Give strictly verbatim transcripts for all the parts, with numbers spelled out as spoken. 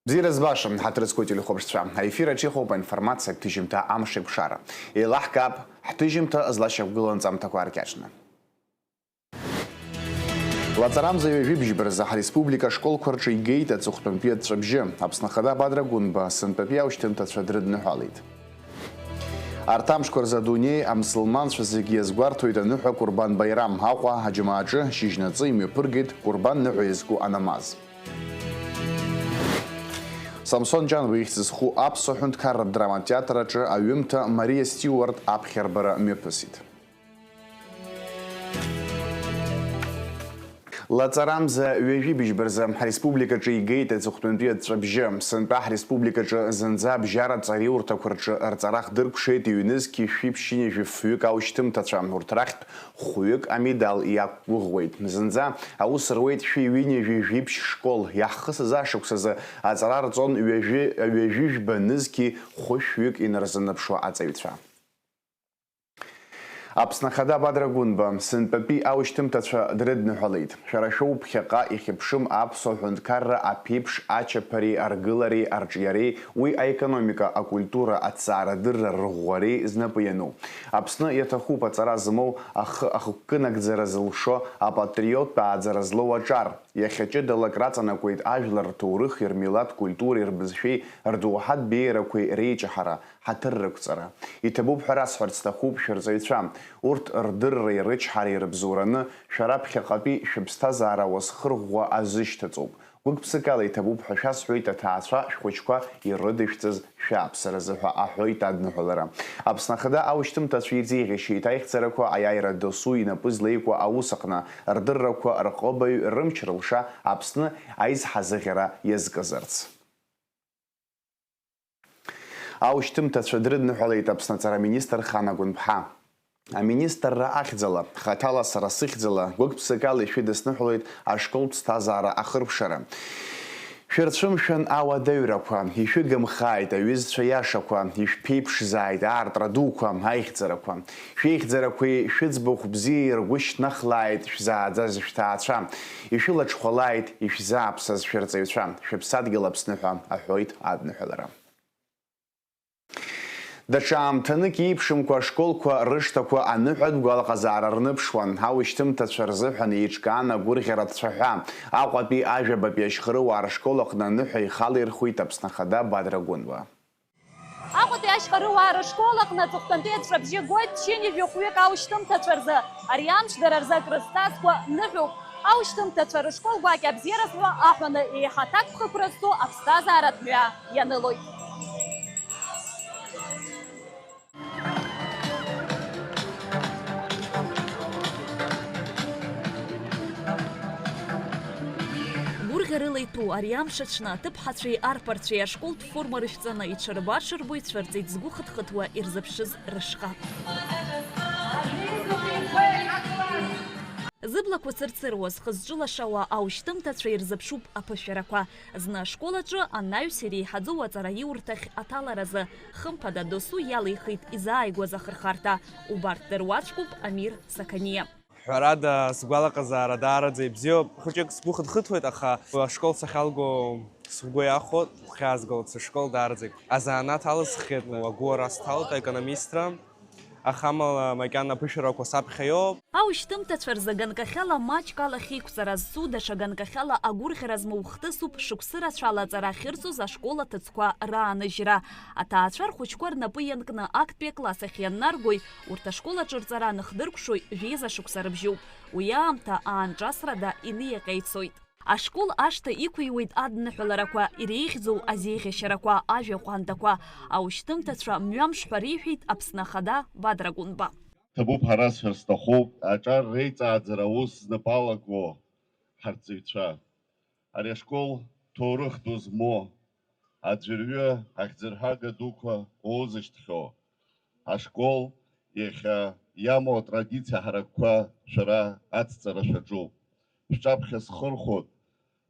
Бзиара збаша, ҳаҭыр зқәу ателехәаԥшцәа, аефир аҿы иҟоуп аинформациатә ҭыжьымҭа Амшеиқәшара. Еилаҳкаап ҳҭыжьымҭа злашьақәгылоу анҵамҭақәа ааркьаҿны. Лаҵарамза ҩажәи бжьба рзы ҳреспублика ашколқәа рҿы игеит аҵыхәтәантәи аҵәҵәабжьы. Аԥсны Ахада Бадра Гәынба сынтәатәи аушьҭымҭацәа дрыдныҳәалеит. Арҭ амшқәа рзы адунеи амсылманцәа зегьы иазгәарҭоит аныҳәа Курбан Баирам. Аҟәа аџьамааҿы шьыжьнаҵы имҩаԥыргеит Курбан ныҳәа иазку анамаз. Самсон Ҷанба ихьӡ зху аԥсуа ҳәынҭқарратә драматеатр аҿы аҩымҭа Мариа Стиуарт аԥхьарбара мҩаԥысит. Лаҵарамза ҩажәи быжьба рзы ҳреспубликаҿы игеит аҵыхәтәантәи аҵәҵәабжьы. Сынтәа ҳреспубликаҿы зынӡа абжьаратә ҵариурҭақәа рҿы рҵара хдыркәшеит ҩнызқьи шәи ԥшьынҩажәи фҩык аушьҭымҭацәа. Урҭ рахьтә хәҩык амедал иақәгәыӷуеит. Зынӡа аус руеит шәи ҩынҩажәи жәиԥшь школ. Иаҳхысыз ашықәсазы аҵара рҵон ҩажәи, ҩажәи жәба нызқьи хәышәҩык инарзынаԥшуа аҵаҩцәа. Аԥсны Ахада Бадра Гәынба сынтәатәи аушьҭымҭацәа дрыдныҳәалеит. Шәара шәоуп ԥхьаҟа ихьыԥшым аԥсуа ҳәынҭқарра аԥеиԥш ачаԥареи аргылареи арҿиареи, уи аекономика, акультура, аҭҵаарадырра рыӷәӷәареи знапы иану. Аԥсны иаҭахуп аҵара змоу, ахы ахықәкы нагӡара зылшо, апатриоттә ааӡара злоу аҿар. Иахьа ҷыдалак раҵанакуеит ажәлар рҭоурыхи рмилаҭ культуреи рбызшәеи рдоуҳатә беиарақәеи реиҷаҳара, ҳаҭыр рықәҵара. Иҭабуп ҳәа расҳәарц сҭахуп шәырҵаҩцәа. Урҭ рдырреи рычҳареи рыбзоураны шәара ԥхьаҟатәи шәыԥсҭазаара уасхырӷәӷәа азышьҭаҵоуп. Гәык-ԥсыкала иҭабуп ҳәа шәасҳәоит аҭаацәа шәхәыҷқәа ирыдышәҵаз шәааԥсаразы ҳәа аҳәоит адныҳәалара. Аԥсны Ахада аушьҭымҭацәа ирзеиӷьашьеит аихьӡарақәа аиааира досу инапы злеикуа аус аҟны, рдыррақәа рҟыбаҩ рымч-рылша Аԥсны аизҳазыӷьара иазкызарц. Аушьҭымҭацәа дрыдныҳәалеит Аԥсны аҵара министр Хана Гәынԥҳа. Аминистрра ахьӡала, хаҭала сара сыхьӡала, гәык-ԥсыкала ишәыдысныҳәалоит ашколтә ԥсҭазаара ахыркәшара. Шәырцәымшәан ауадаҩрақәа, ишәыгымхааит аҩызцәа иашақәа, ишәԥеиԥшзааит аартра дуқәа, аихьӡарақәа. Шәеихьӡарақәеи шәыӡбахә бзиеи ргәы шьҭнахлааит шәзааӡаз шәҭаацәа. Ишәылаҽхәалааит ишәзааԥсаз шәырҵаҩцәа, шәыԥсадгьыл Аԥсны ҳәа аҳәоит адныҳәалара. Даҽа аамҭанык еиԥшымкәа ашколқәа рышҭақәа аныҳәатә гәалаҟазаара рныԥшуан. Аушьҭымҭацәа рзыҳәан еиҿкаан агәырӷьаратә цәаҳәа. Аҟәатәи ажәабатәи ашьхарыуаа рышкол аҟны аныҳәа ихалаирхәит Аԥсны Ахада Бадра Гәынба. Аҟәатәи ашьхарыуаа рышкол аҟны аҵыхәтәантәи аҵәҵәабжьы гоит ԥшьынҩажәи хәҩык аушьҭымҭацәа рзы. Ари амш дара рзы акрызҵазкуа ныҳәоуп. Аушьҭымҭацәа рышкол гәакьа абзиара зҳәо аҳәаны еиҳа аҭакԥхықәра зҵоу аԥсҭазааратә мҩа ианылоит. Гәырӷьарыла иҭәу ари амш аҽны аҭыԥҳацәеи арԥарцәеи ашколтә форма рышәҵаны, иҽырба-ҽырбо ицәырҵит згәы хыҭхыҭуа ирзыԥшыз рышҟа. Зыблақәа цырцыруа, зхы зҿылашауа аушьҭымҭацәа ирзыԥшуп аԥышәарақәа. Зны ашкол аҿы анаҩс иреиҳаӡоу аҵараиурҭахь аҭаларазы, хымԥада, досу иалихит изааигәаз ахырхарҭа. Убарҭ дыруаӡәкуп Амир Сақаниа. Ҳәарада, сгәалаҟазаара даараӡа ибзиоуп. Хәыҷык сгәы хыҭхыҭуеит, аха ашкол сахьалго сгәы иахәоит, гәхьаазгалоит сышкол даараӡагь. Азанааҭ алысххьеит, агәыуара сҭалоит, аекономистра. Аха амала макьана аԥышәарақәа саԥхьа иоуп. Аушьҭымҭацәа рзы ганкахьала маҷк алахь еиқәҵара зцу, даҽа ганкахьала агәырӷьара змоу хҭысуп шықәсы рацәала аҵара ахьырҵоз ашкол аҭыӡқәа рааныжьра. Аҭаацәа рхәыҷқәа рнапы ианкны актәи акласс ахь ианнаргои, урҭ ашкол аҿы рҵара аныхдыркәшои жәеиза шықәса рыбжьоуп. Уи аамҭа аанҿасрада иниаҟьа ицоит. Ашкол ашҭа иқәыҩуеит адныҳәаларақәа, иреиӷьӡоу азеиӷьашьарақәа, ажәа ҟәандақәа. Аушьҭымҭацәа мҩамш ҳәа реиҳәеит Аԥсны Ахада Бадра Гәынба. Ҭабуп ҳәа расҳәар сҭахуп, аҿар реиҵааӡара аус знапы алаго ҳарҵаҩцәа. Ари ашкол ҭоурых ду змоу, аӡәырҩы ахьӡырҳәага дуқәа уоузышьҭхьоу ашкол иахьа иамоу атрадициа ҳаракқәа шәара ацҵара шәаҿуп. Шәҿаԥхьа схырхәоит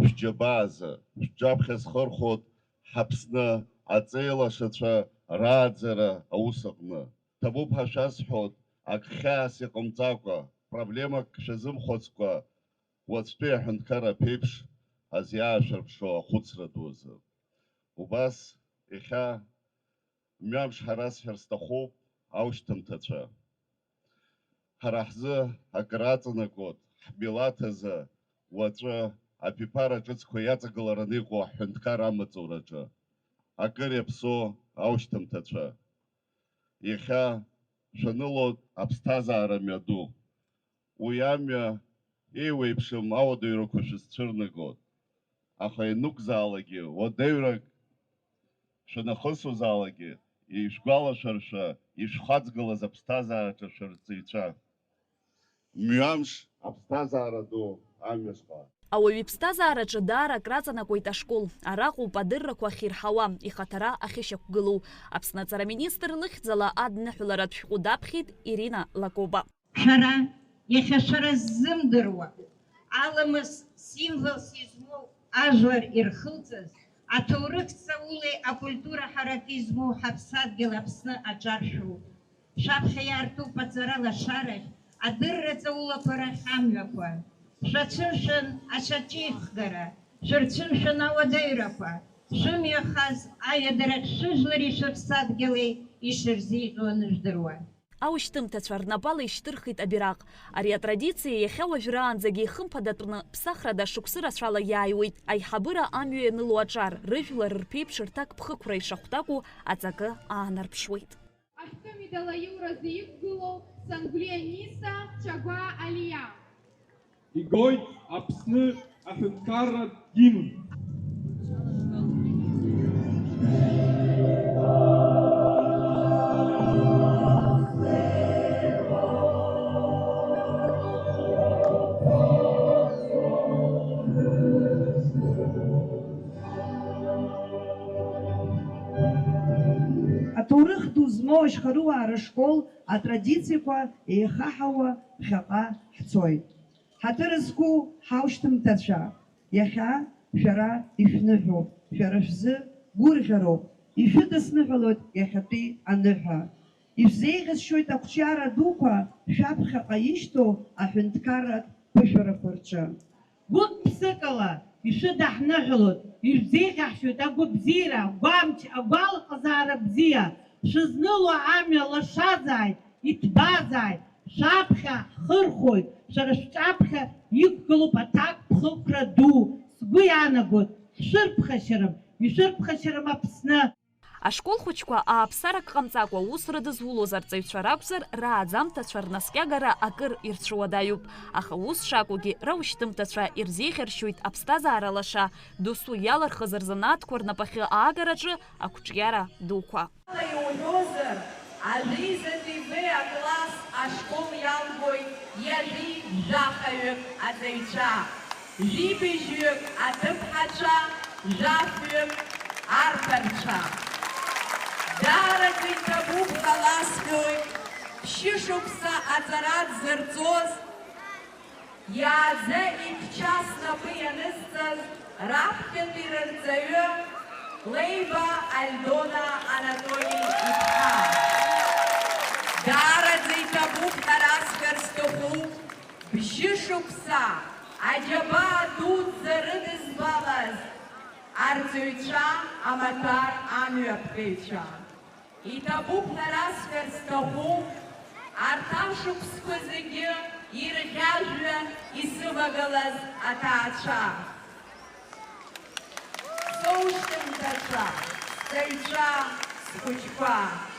шәџьабаазы, шәҿаԥхьа схырхәоит ҳАԥсны аҵеилашацәа рааӡара аус аҟны. Ҭабуп ҳәа шәасҳәоит, ак хьаас иҟамҵакәа, проблемак шәазымхәыцкәа, уаҵәтәи аҳәынҭқарра аԥеиԥш азиаашәырԥшуа ахәыцра ду азы. Убас иахьа мҩамш ҳарасҳәар сҭахуп, аушьҭымҭацәа. Ҳара ҳзы акыр аҵанакуеит, ҳмилаҭ азы уаҵәы абиԥара ҿыцқәа иаҵагылараны иҟоу аҳәынҭқар амаҵураҿы акыр иаԥсоу аушьҭымҭацәа. Иахьа шәанылоит аԥсҭазаара мҩаду. Уи амҩа еиуеиԥшым ауадаҩрақәа шәызцәырнагоит. Аха ианықәзаалакгьы, уадаҩрак шәанахысуазаалакгьы, ишәгәалашәаршәа ишәхаҵгылаз аԥсҭазаараҿы шәарҵаҩцәа. Мҩамш аԥсҭазаара ду амҩаҵҟа. Ауаҩы иԥсҭазаараҿы даара акраҵанакуеит ашкол. Араҟоуп адыррақәа ахьирҳауа, ихаҭара ахьышьақәгылоу. Аԥсны аҵара министр лыхьӡала адныҳәаларатә шәҟәы даԥхьеит Ирина Лакоба. Шәара, иахьа шәара ззымдыруа, аламыс символс измоу ажәлар ирхылҵыз, аҭоурых ҵаулеи акультура ҳарак измоу ҳаԥсадгьыл Аԥсны аҿар шәуп. Шәаԥхьа иаартуп аҵара лашарахь, адырра ҵаулақәа рахь амҩақәа. Шәацәымшәан ашьаҿеихгара, шәырцәымшәан ауадаҩрақәа, шәымҩахаз аҩадарахь шәыжәлари шәыԥсадгьыли ишырзеиӷьу анышәдыруа. Аушьҭымҭацәа рнапала ишьҭырхит абираҟ. Ари атрадициа иахьа уажәраанӡагьы ихымԥадатәны ԥсахрада шықәсы рацәала иааиуеит. Аиҳабыра амҩа ианыло аҿар, рыжәлар рԥеиԥш рҭакԥхықәра ишахәҭаку аҵакы аанарԥшуеит. Аҳҭымидала аиуразы иқәгылоу Сангәлиа Ниса, Чагәаа Алиа. Игоит Аԥсны аҳәынҭқарратә гимн. Аҭоурых ду змоу Ашьхаруаа рышкол атрадициақәа еихаҳауа ԥхьаҟа ҳцоит. Ҳаҭыр зқәу ҳаушьҭымҭацәа, иахьа шәара ишәныҳәоуп, шәара шәзы гәырӷьароуп, ишәыдысныҳәалоит иахьатәи аныҳәа. Ишәзеиӷьасшьоит ақәҿиара дуқәа шәаԥхьаҟа ишьҭоу аҳәынҭқарратә ԥышәарақәа рҿы. Гәык-ԥсыкала ишәыдаҳныҳәалоит, ишәзеиӷьаҳшьоит агәабзиара, агәамч, агәалаҟазаара бзиа, шәызныло амҩа лашазааит, иҭбаазааит, шәаԥхьа ҳхырхәоит, шәара шәҿаԥхьа иқәгылоуп аҭакԥхықәра ду, сгәы иаанагоит, ҳшәырԥхашьарым, ишәырԥхашьарым Аԥсны! Ашкол хәыҷқәа ааԥсарак ҟамҵакәа аус рыдызулоз арҵаҩцәа ракәзар, рааӡамҭацәа рнаскьагара акыр ирцәуадаҩуп, аха ус шакәугьы раушьҭымҭацәа ирзеиӷьаршьоит аԥсҭазаара лаша, досу иалырхыз рзанааҭқәа рнапахьы аагараҿы ақәҿиара дуқәа. Иуҳәозар, ажәеизатәи В акласс ашкол иалгоит ҩажәи жәахаҩык аҵаҩцәа. Жәибжьҩык аҭыԥҳацәа, жәафҩык арԥарцәа. Даараӡа иҭабуп ҳәа ласҳәоит, ԥшьышықәса аҵара дзырҵоз, иааӡа ичча снапы ианысҵаз раԥхьатәи рырҵаҩы Леиба Альдона Анатоли-иԥҳа. Даараӡа иҭабуп ҳәа расҳәар сҭахуп, бжьышықәса аџьабаа дуӡӡа рыдызбалаз арҵаҩцәа, амаҭәар амҩаԥгаҩцәа. Иҭабуп ҳәа расҳәар сҭахуп, арҭ ашықәсқәа зегьы ирӷьажәҩа исывагалаз аҭаацәа. Соушьҭымҭацәа, сҵаҩцәа, схәыҷқәа,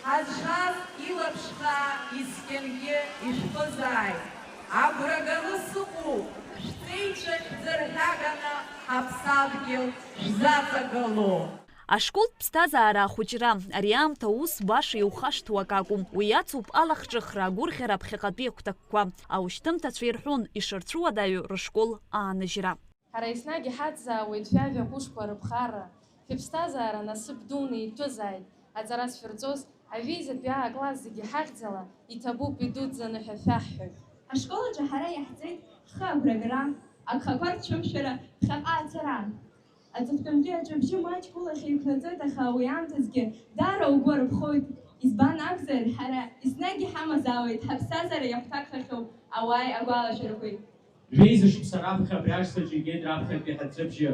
ҳазшаз илаԥш хаа искьангьы ишәхызааит. Агәра ганы сыҟоуп, шәҵеицәа шәӡырҳәаганы ҳаԥсадгьыл шәзаҵагыло. Ашколтә ԥсҭазаара ахәыҷра, ари аамҭа ус баша иухашҭуа акакәым, уи ацуп алахҿыхра, агәырӷьара аԥхьаҟатәи агәҭакқәа. Аушьҭымҭацәа ирҳәон ишырцәуадаҩу рышкол ааныжьра. Ҳара еснагь иҳацзаауеит шәажәа ҟәышқәа рыԥхарра, шәыԥсҭазаара насыԥ дуны итәызааит, аҵара зшәырҵоз, ажәеизатәи А-класс зегьы ҳахьӡала, иҭабуп идуӡӡаны ҳәа шәаҳҳәоит. Ашкол аҿы ҳара иаҳҵеит ҳхы агәрагара, агхақәа рцәымшәара, ԥхьаҟа ацара. Аҵыхәтәантәи аҿы абжьы маҷк улахь еиқәнаҵоит, аха уи аамҭазгьы даара угәы арԥхоит. Избан акәзар, ҳара еснагь иҳамазаауеит ҳаԥсҭазаара иахәҭакхахьоу ауааи агәалашәарақәеи. Жәеиза шықәса раԥхьа абри ашҭаҿы игеит раԥхьатәи ҳаҵәҵәабжьы.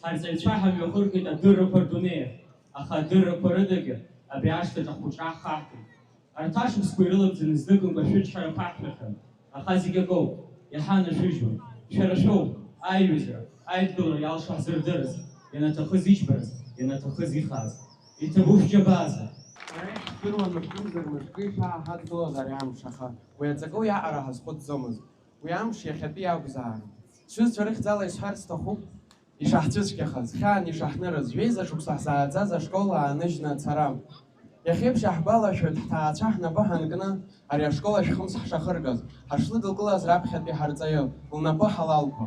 Ҳарҵаҩцәа ҳамҩахырхит адыррақәа рдунеиахь. Аха адыррақәа рыдагьы абри ашҭаҿ ахәыҷра ҳхаҳгеит. Арҭ ашықәсқәа ирылагӡаны зныкымкәа шәычҳара ԥаҳшәахьан, аха зегь акоуп, иаҳа нажәыжьуан. Шәара шәоуп аиҩызара, аидгылара иалшо ҳзырдырыз, ианаҭахыз иџьбараз, ианаҭахыз ихааз. Иҭабуп шәџьабаазар! Ҳара иаҳдыруан мышкызар мышкы ишааҳадгылаз ари амш, аха уи аҵакы уиаҟара ҳазхәыцӡомызт. Уи амш иахьатәи иакәзаарын. Сҩызцәа рыхьӡала исҳәарц сҭахуп, ишаҳцәыцәгьахаз, хьаан ишаҳнырыз, жәеиза шықәса ҳзааӡаз ашкол ааныжьны ацара. Иахьеиԥш иаҳгәалашәоит ҳҭаацәа ҳнапы ҳанкны ари ашкол ашәхымс ҳшахыргаз, ҳашлыдылкылаз раԥхьатәи ҳарҵаҩы лнапы ҳалалқәа.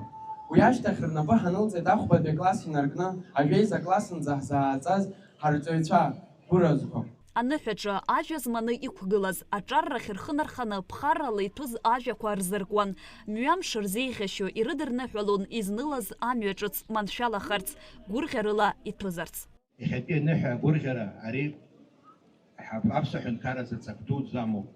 Уи ашьҭахь рнапы ҳанылҵеит ахәбатәи акласс инаркны ажәеиза классынӡа ҳзааӡаз ҳарҵаҩцәа гәыразқәа. Аныҳәаҿа ажәа зманы иқәгылаз, аҿаррахь рхы нарханы, ԥхаррала иҭәыз ажәақәа рзыркуан, мҩамш рзеиӷьашьо ирыдырныҳәалон изнылаз амҩа ҿыц маншәалахарц, гәырӷьарыла иҭәызарц. Иахьатәи аныҳәа агәырӷьара ари ҳа-, аԥсуа ҳәынҭқарразы ҵак дуӡӡа амоуп.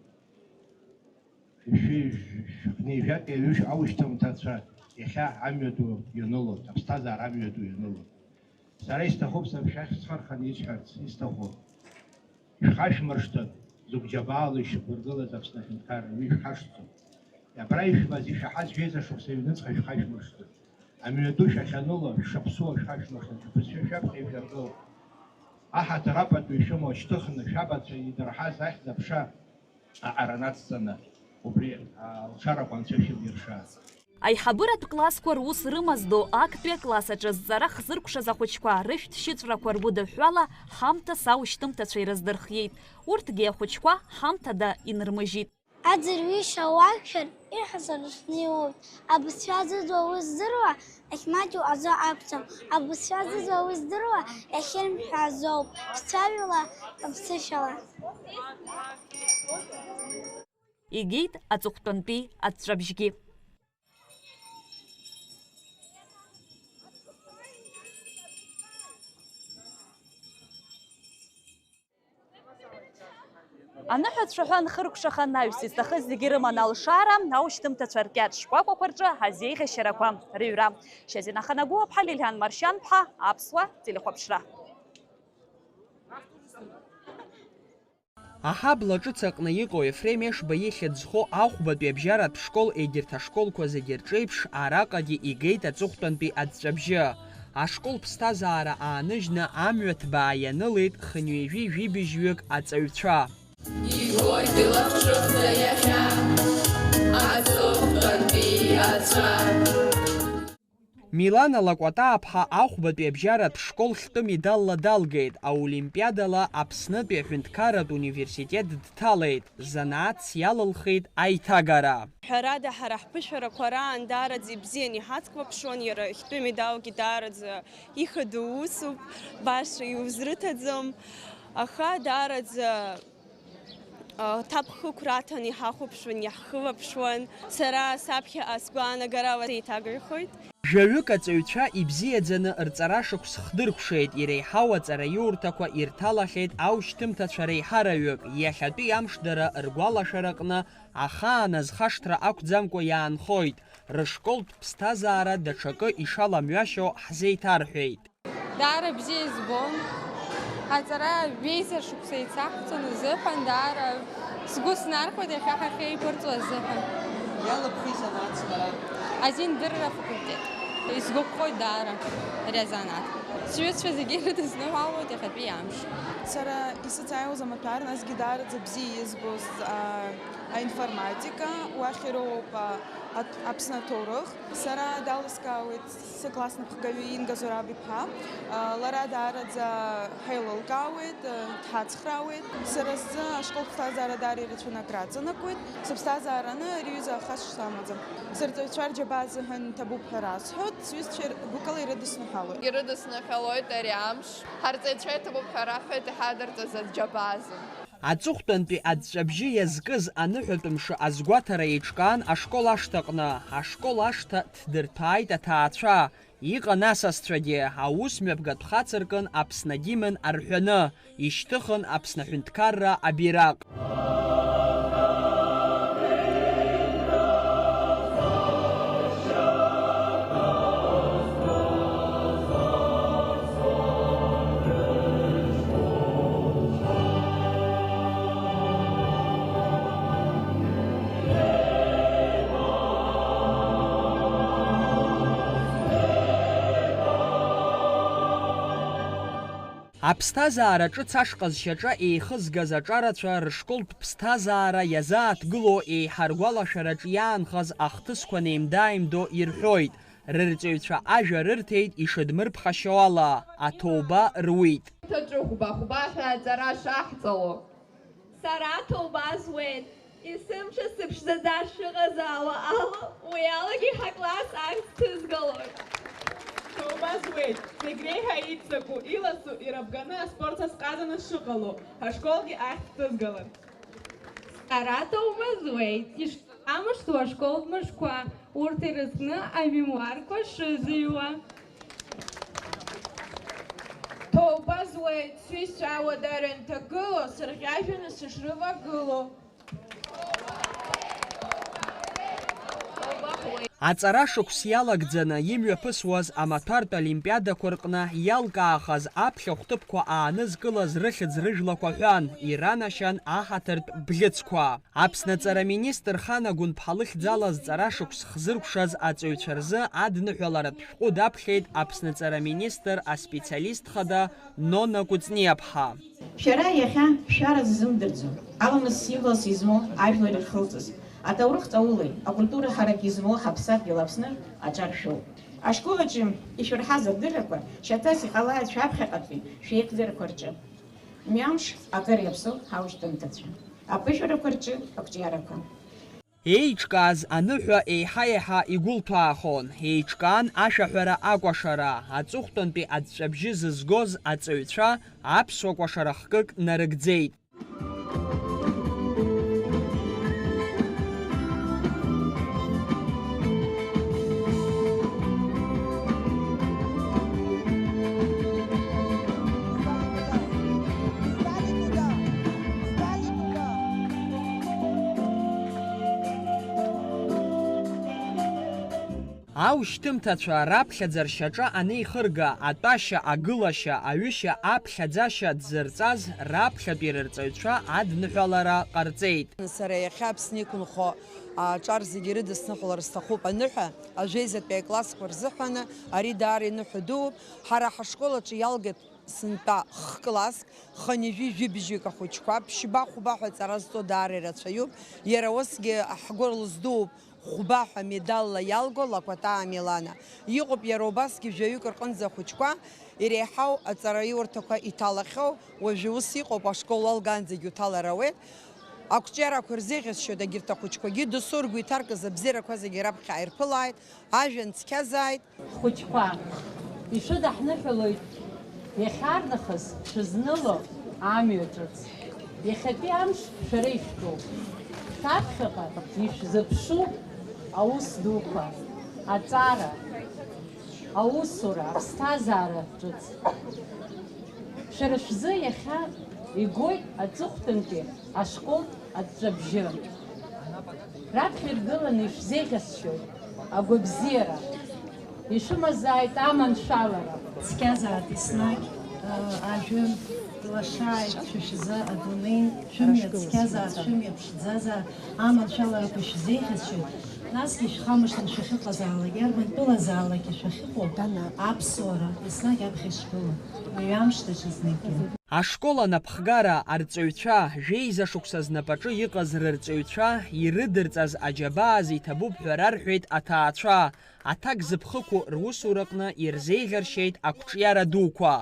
Шәи-, шәи-, шәи-, ҩажәатәи аҩышә аушьҭымҭацәа иахьа амҩаду ианылоит, аԥсҭазаара амҩаду ианылоит. Сара исҭахуп сара шәахь схы арханы исҳәарц исҭаху. Шәхашәмыршҭын, зықә џьабаала ишьақәыргылаз Аԥсны аҳәынҭқарра, уи шәхашҭӡом. Абра ишәбаз, ишәаҳаз жәеиза шықәса аҩныҵҟа шәхашәмыршҭын. Амҩаду шәахьаныло, шәшаԥсуо шәхашәмыршҭын, шәбызшәа шәаԥхьа ишәыргыл. Аҳаҭыр апату ишәымоу шьҭыхны, шәабацәа идырҳаз ахьӡ-аԥша аҟара нацҵаны, убри алшарақәа анцәа шәымирша. Аиҳабыратә классқәа рус рымаздо, актәи акласс аҿы зҵара хзыркәшаз ахәыҷқәа рышәҭшьыҵәрақәа ргәыдыҳәҳәала ҳамҭас аушьҭымҭацәа ирыздырхиеит. Урҭгьы ахәыҷқәа ҳамҭада инырмыжьит. Аӡырҩышьа уақәшәар, иҳәазар шәнеиуоуп. Абызшәа зыӡуа уи здыруа, иахьмаҷу азы акәӡам. Абызшәа зыӡуа уи здыруа, иахьырмҳәо азоуп. Шәцәажәала, шәыԥсышьала. Игеит аҵыхәтәантәи аҵәҵәабжьгьы. Аныҳәацәа ҳәа нхыркәшаха анаҩс изҭахыз зегьы рыман алшара, аушьҭымҭацәа ркьаҿ шкәакәақәа рҿы азеиӷьашьарақәа рыҩра. Шьазина Ханагәыуаԥҳа, Лилиан Маршьанԥҳа, Аԥсуа телехәаԥшра. Аҳабла ҿыц аҟны иҟоу Ефрем Ешба ихьӡ зху ахәбатәи абжьаратә школ егьырҭ ашколқәа зегьы рҿеиԥш араҟагьы игеит аҵыхәтәантәи аҵәҵәабжьы. Ашкол ԥсҭазаара ааныжьны амҩа ҭбаа ианылеит хынҩажәи жәибжьҩык аҵаҩцәа. Игоит илахҿыхӡа иахьа аҵыхәтәантәи аҵәҵәа. Милана Лакәатааԥҳа ахәбатәи абжьаратә школ хьтәы медалла далгеит, аолимпиадала Аԥснытәи аҳәынҭқарратә университет дҭалеит, занааҭс иалылхит аиҭагара. Ҳәарада, ҳара ҳԥышәарақәа раан даараӡа ибзиан иҳацклаԥшуан, иара хьтәы медалгьы даараӡа ихадоу усуп, баша иузрыҭаӡом, аха даараӡа Ҭабхықәра аҭаны иҳахәаԥшуан, иаҳхылаԥшуан. Сара саԥхьаҟа сгәаанагарала еиҭагаҩхоит. Жәаҩык аҵаҩцәа ибзиаӡаны рҵарашықәс хдыркәшеит, иреиҳау аҵараиурҭақәа ирҭалахьеит аушьҭымҭацәа реиҳараҩык, иахьатәи амш дара ргәалашәараҟны ахаан азхашҭра ақәӡамкәа иаанхоит, рышколтә ԥсҭазаара даҽакы ишаламҩашьо ҳзеиҭарҳәеит. Даара бзиа избон. Аҵара ҩеиза шықәса еицаҳҵон азыҳәан, даара сгәы снархәеит иахьа ҳахьеибарҵо азыҳәан. Иалабхи изанааҭ сбара? Азиндырра афакультет. Исгәаԥхоит даара ари азанааҭ. Сҩызцәа зегьы ирыдысныҳәалоит иахьатәи амш. Сара исыцааиуаз амаҭәар, насгьы даараӡа бзиа избоз, а, аинформатика, уахь ироуп, а, Аԥсны аҭоурых. Сара далыскаауеит сыклассныԥхгаҩы Инга Зураб-иԥа. Лара даараӡа ҳаилылкаауеит, дҳацхраауеит. Сара сзы ашкол ԥсҭазаара даара ирацәаны акраҵанакуеит. Сыԥсҭазаараны ари аҩыза аха сшамаӡам. Сырҵаҩцәа рџьабаа азыҳәан иҭабуп ҳәа расҳәоит, сҩызцәа гәыкала ирыдысныҳәалоит. Ирыдысныҳәалоит ари амш. Ҳарҵаҩцәа иҭабуп ҳәа раҳҳәеит иҳадырҵаз аџьабаа азы. Аҵыхәтәантәи аҵәҵәабжьы иазкыз аныҳәатә мшы азгәаҭара еиҿкаан ашкол ашҭаҟны. Ашкол ашҭа ҭдырҭәааит аҭаацәа. Иҟан асасцәагьы, аус мҩаԥгатә хацыркын Аԥсны агимн арҳәаны, ишьҭыхын Аԥсны аҳәынҭқарра абираҟ. Аԥсҭазаара ҿыц ашҟа зшьаҿа еихызгаз аҿарацәа рышколтә ԥсҭазаара иазааҭгыло еиҳа ргәалашәараҿ иаанхаз ахҭысқәа неимда-ааимдо ирҳәоит, рырҵаҩцәа ажәа рырҭеит ишыдмырԥхашьо ала, аҭоуба руит. Ҭаҿыхәба хәба ҳәа аҵара шаҳҵало. Сара ҭоуба зуеит, есымша сыԥшӡаӡа шыҟаз ала, ала, уи алагьы ҳакласс ахьӡ ҭызгалоит. Ҭоуба зуеит, зегь реиҳа иҵаку, иласу, ирабганы аспорт азҟазаны шыҟало, ҳашколгьы ахьӡ ҭызгалар. Сара ҭоуба зуеит, ишамышҭуа ашколтә мышқәа, урҭ ирызкны амемуарқәа шызыҩуа. Ҭоуба зуеит, сҩызцәа ауадара нҭагыло, сырӷьажәаны сышрывагыло. Аҵара шықәс иалагӡаны имҩаԥысуаз амаҭәартә олимпиадақәа рҟны иалкаахаз аԥхьа хәҭыԥқәа аанызкылаз рыхьӡ-рыжәлақәа ҳәан, иранашьан аҳаҭыртә бӷьыцқәа. Аԥсны аҵара министр Хана Гәынԥҳа лыхьӡала зҵара шықәс хзыркәшаз аҵаҩцәа рзы адныҳәаларатә шәҟәы даԥхьеит Аԥсны аҵара министр аспециалист хада Нона Кәыҵниаԥҳа. Шәара иахьа шәара ззымдырӡо, аламыс символс измоу ажәлар ирхылҵыз, аҭоурых ҵаулеи акультура ҳарак измоу ҳаԥсадгьыл Аԥсны аҿар шәоуп. Ашкол аҿы ишәырҳаз адыррақәа шьаҭас иҟалааит шәаԥхьаҟатәи шәеигӡарақәа рҿы. Мҩамш акыр иаԥсоу ҳаушьҭымҭацәа, аԥышәарақәа рҿы ақәҿиарақәа. Еиҿкааз аныҳәа еиҳа-еиҳа игәылҭәаахон, еиҿкаан ашәаҳәара акәашара, аҵыхәтәантәи аҵәҵәабжьы зызгоз аҵаҩцәа аԥсуа кәашара хкык нарыгӡеит. Аушьҭымҭацәа раԥхьаӡа ршьаҿа анеихырга, атәашьа, агылашьа, аҩышьа аԥхьаӡашьа дзырҵаз раԥхьатәи рырҵаҩцәа адныҳәалара ҟарҵеит. Сара иахьа Аԥсны иқәынхо аҿар зегьы ирыдысныҳәалар сҭахуп аныҳәа, ажәеизатәи аклассқәа рзыҳәаны ари даара иныҳәа дууп. Ҳара ҳашкол аҿы иалгеит сынтәа х-класск, хынҩажәи жәибжьҩык ахәыҷқәа, ԥшьба-хәба ҳәа аҵара зҵо даара ирацәаҩуп. Иара усгьы ҳгәы лыздууп. Хәба ҳәа медалла иалго Лакәатаа Милана. Иҟоуп иара убасгьы жәаҩык рҟынӡа ахәыҷқәа иреиҳау аҵараиурҭақәа иҭалахьоу, уажәы ус иҟоуп, ашкол уалгаанӡагьы уҭалар ауеит. Ақәҿиарақәа ирзеиӷьасшьоит егьырҭ ахәыҷқәагьы, досу ргәы иҭаркыз абзиарақәа зегьы раԥхьа ааирԥылааит, ажәа нцқьазааит. Хәыҷқәа, ишәыдаҳныҳәалоит иахьарнахыс шәызныло амҩа ҿыц. Иахьатәи амш шәара ишәтәуп. Шәаԥхьаҟа ишәзыԥшу аус дуқәа, аҵара, аусура, аԥсҭазаара ҿыц. Шәара шәзы иахьа игоит аҵыхәтәантәи ашколтә аҵәҵәабжьы. Раԥхьа иргыланы ишәзеиӷьасшьоит агәабзиара, ишәымазааит аманшәалара. Цқьазааит еснагь, э, ажәы лашааит шәа шәзы адунеи, шәымҩа цқьазааит, шәымҩа ԥшӡазааит, аманшәаларақәа шәзеиӷьасшьоит. Насгьы шәхамышҭын шәахьыҟазаалак, иарбан тәылазаалакгьы шәахьыҟоу, аԥсуара еснагь аԥхьа ишгылоу, уаҩы амш даҽазныкгьы. Ашкол анапхгара, арҵаҩцәа, жәеиза шықәса знапаҿы иҟаз рырҵаҩцәа ирыдырҵаз аџьабаа зиҭабуп ҳәа рарҳәеит аҭаацәа, аҭак зыԥхықәу русураҟны ирзеиӷьаршьеит ақәҿиара дуқәа.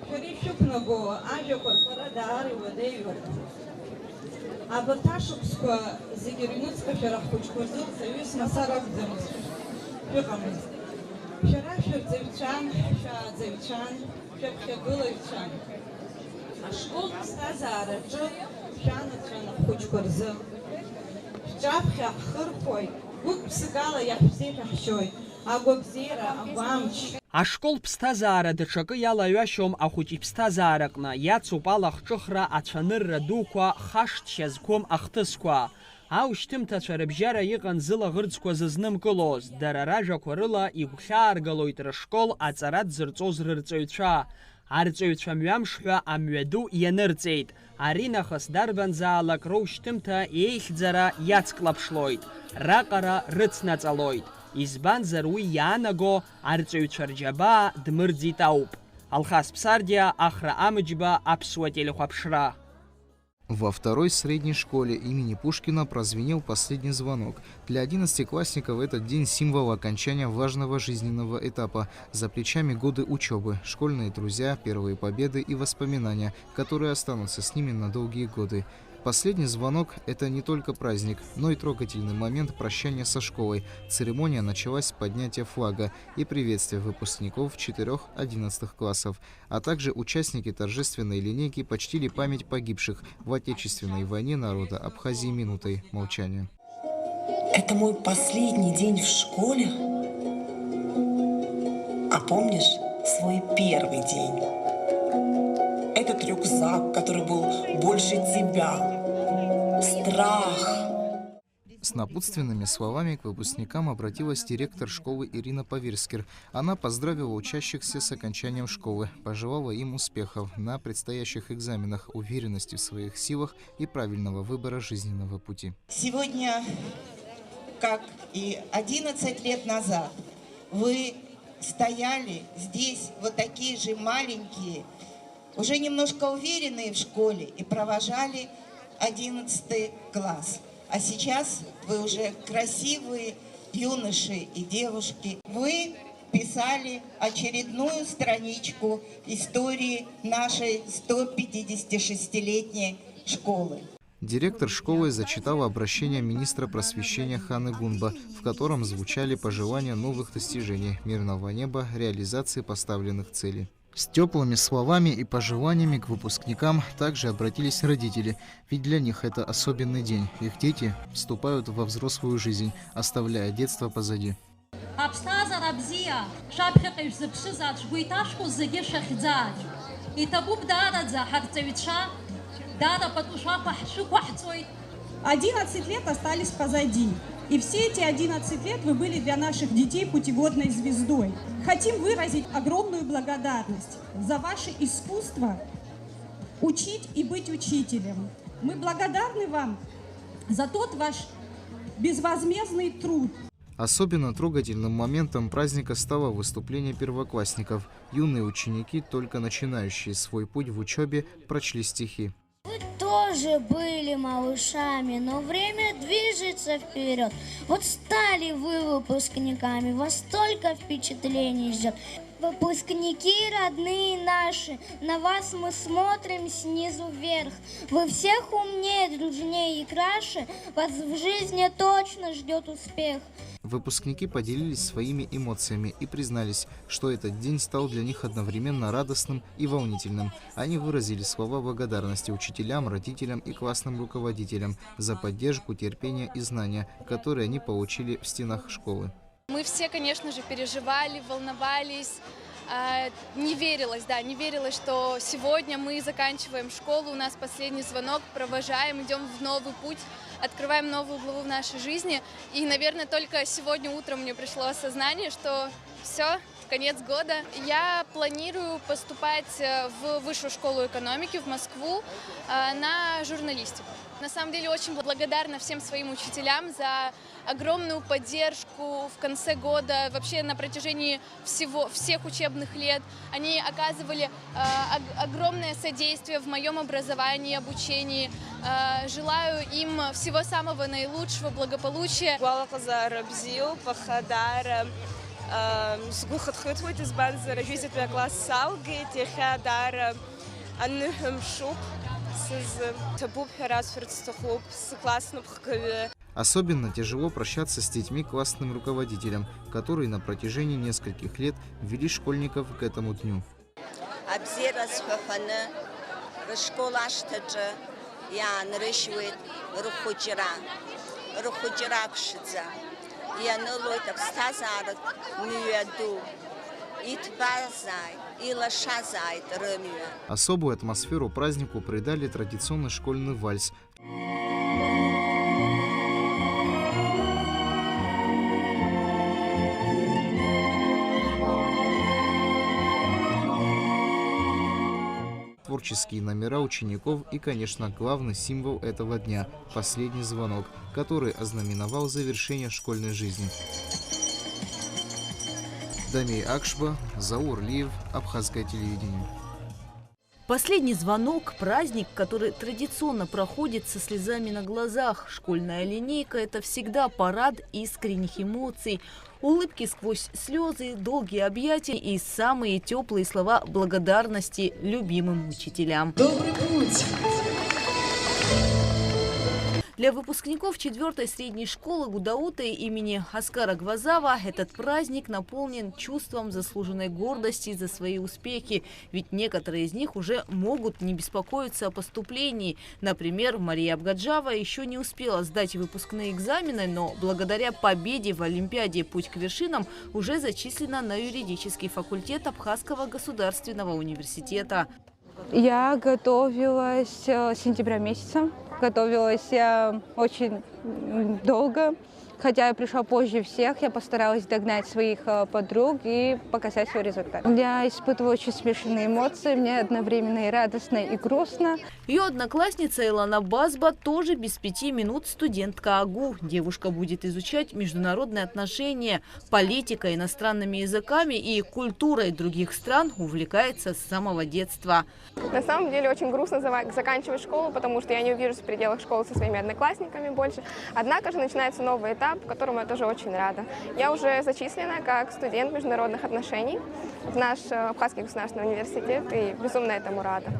Шәара ишәықәнаго ажәақәа рҳәара даара иуадаҩуп. Абарҭ ашықәсқәа зегьы рыҩнуҵҟа шәара ҳхәыҷқәа рзы рҵаҩыс мацара акәӡамызт, шәыҟамызт. Шәара шәырҵаҩцәан, шәааӡаҩцәан, шәаԥхьагылаҩцәан. Ашколтә ԥсҭазаараҿы шәанацәан ҳхәыҷқәа рзы. Шәҿаԥхьа ҳхырхәоит, гәык-ԥсыкала иаҳәшьеиҳәашьоит агәабзиара, агәамч. Ашкол ԥсҭазаара даҽакы иалаҩашьом ахәыҷ иԥсҭазаараҟны, иацуп алахҿыхра, ацәанырра дуқәа, хашҭшьа зқәым ахҭысқәа. Аушьҭымҭацәа рыбжьара иҟан зылаӷырӡқәа зызнымкылоз, дара ражәақәа рыла игәхьааргалоит рышкол аҵара дзырҵоз рырҵаҩцәа. Арҵаҩцәа мҩамш ҳәа амҩаду ианырҵеит. Аринахыс дарбанзаалак роушьҭымҭа еихьӡара иацклаԥшлоит, раҟара рыцнаҵалоит, избанзар уи иаанаго арҵаҩцәа рџьабаа дмырӡит ауп. Алхас Ԥсардиа, Ахра Амыџьба, Аԥсуа телехәаԥшра. Во второй средней школе имени Пушкина прозвенел последний звонок. Для одиннадцатиклассников этот день — символ окончания важного жизненного этапа. За плечами годы учёбы, школьные друзья, первые победы и воспоминания, которые останутся с ними на долгие годы. Последний звонок — это не только праздник, но и трогательный момент прощания со школой. Церемония началась с поднятия флага и приветствия выпускников четырёх одиннадцатых классов, а также участники торжественной линейки почтили память погибших в Отечественной войне народа Абхазии минутой молчания. Это мой последний день в школе. А помнишь свой первый день? Этот рюкзак, который был больше тебя. Страх. С напутственными словами к выпускникам обратилась директор школы Ирина Паверскер. Она поздравила учащихся с окончанием школы, пожелала им успехов на предстоящих экзаменах, уверенности в своих силах и правильного выбора жизненного пути. Сегодня, как и одиннадцать лет назад, вы стояли здесь, вот такие же маленькие, уже немножко уверенные в школе, и провожали одиннадцатый класс. А сейчас вы уже красивые юноши и девушки. Вы писали очередную страничку истории нашей сто пятидесятишестилетней школы. Директор школы зачитала обращение министра просвещения Ханы Гунба, в котором звучали пожелания новых достижений, мирного неба, реализации поставленных целей. С тёплыми словами и пожеланиями к выпускникам также обратились родители, ведь для них это особенный день. Их дети вступают во взрослую жизнь, оставляя детство позади. Аԥсҭазаара бзиа, шәаԥхьаҟа ишәзыԥшыз ацәгәы иҭашәкуа зегьы шәахьӡааит. Иҭабуп даараӡа ҳарҵаҩцәа, даара пату шәақәа ҳшәықәаҳҵоит. Одиннадцать лет остались позади, и все эти одиннадцать лет вы были для наших детей путеводной звездой. Хотим выразить огромную благодарность за ваше искусство учить и быть учителем. Мы благодарны вам за тот ваш безвозмездный труд. Особенно трогательным моментом праздника стало выступление первоклассников. Юные ученики, только начинающие свой путь в учёбе, прочли стихи. Вы тоже были малышами, но время движется вперёд. Вот стали вы выпускниками, вас столько впечатлений ждёт. Выпускники родные наши, на вас мы смотрим снизу вверх. Вы всех умнее, дружнее и краше, вас в жизни точно ждёт успех. Выпускники поделились своими эмоциями и признались, что этот день стал для них одновременно радостным и волнительным. Они выразили слова благодарности учителям, родителям и классным руководителям за поддержку, терпение и знания, которые они получили в стенах школы. Мы все, конечно же, переживали, волновались. А, не верилось, да, не верилось, что сегодня мы заканчиваем школу, у нас последний звонок, провожаем, идём в новый путь, открываем новую главу в нашей жизни. И, наверное, только сегодня утром мне пришло осознание, что всё, конец года. Я планирую поступать, э, в Высшую школу экономики в Москву, э, на журналистику. На самом деле очень благодарна всем своим учителям за огромную поддержку в конце года, вообще на протяжении всего, всех учебных лет. Они оказывали, э, ог-, огромное содействие в моём образовании, обучении. Э, желаю им всего самого наилучшего, благополучия. Гәалаҟазаара бзиоуп, аха даара, э, сгәы хыҭхыҭуеит, избанзар, ажәытәтәи акласс салгеит, иахьа даара аныҳәа мшуп сызы. Ҭабуп ҳәа расҳәарц сҭахуп, сыкласс напхгаҩы. Особенно тяжело прощаться с детьми классным руководителям, которые на протяжении нескольких лет вели школьников к этому дню. Абзиара азҳәақәаны рышкол ашҭаҿы иаанрыжьуеит рхәыҷра, рхәыҷра ԥшӡа. Ианылоит аԥсҭазааратә мҩаду. Иҭбазааит, илашазааит рымҩа. Особую атмосферу празднику придали традиционный школьный вальс. Творческие номера учеников и, конечно, главный символ этого дня — последний звонок, который ознаменовал завершение школьной жизни. Дамир Акшба, Заур Лиев, Абхазское телевидение. Последний звонок, праздник, который традиционно проходит со слезами на глазах. Школьная линейка — это всегда парад искренних эмоций. Улыбки сквозь слезы, долгие объятия и самые теплые слова благодарности любимым учителям. Добрый путь! Для выпускников четвёртой средней школы Гудауты имени Аскара Гвазава этот праздник наполнен чувством заслуженной гордости за свои успехи, ведь некоторые из них уже могут не беспокоиться о поступлении. Например, Мария Абгаджава еще не успела сдать выпускные экзамены, но благодаря победе в Олимпиаде «Путь к вершинам» уже зачислена на юридический факультет Абхазского государственного университета. Я готовилась, э, с сентября месяца. Готовилась я очень, м, долго. Хотя я пришла позже всех, я постаралась догнать своих, э, подруг и показать свой результат. Я испытываю очень смешанные эмоции, мне одновременно и радостно, и грустно. Ее одноклассница Илана Базба тоже без пяти минут студентка АГУ. Девушка будет изучать международные отношения, политикой, иностранными языками и культурой других стран увлекается с самого детства. На самом деле очень грустно зава-, заканчивать школу, потому что я не увижусь в пределах школы со своими одноклассниками больше. Однако же начинается новый этап, которому я тоже очень рада. Я уже зачислена как студент международных отношений в наш, э, Абхазский государственный университет и безумно этому рада.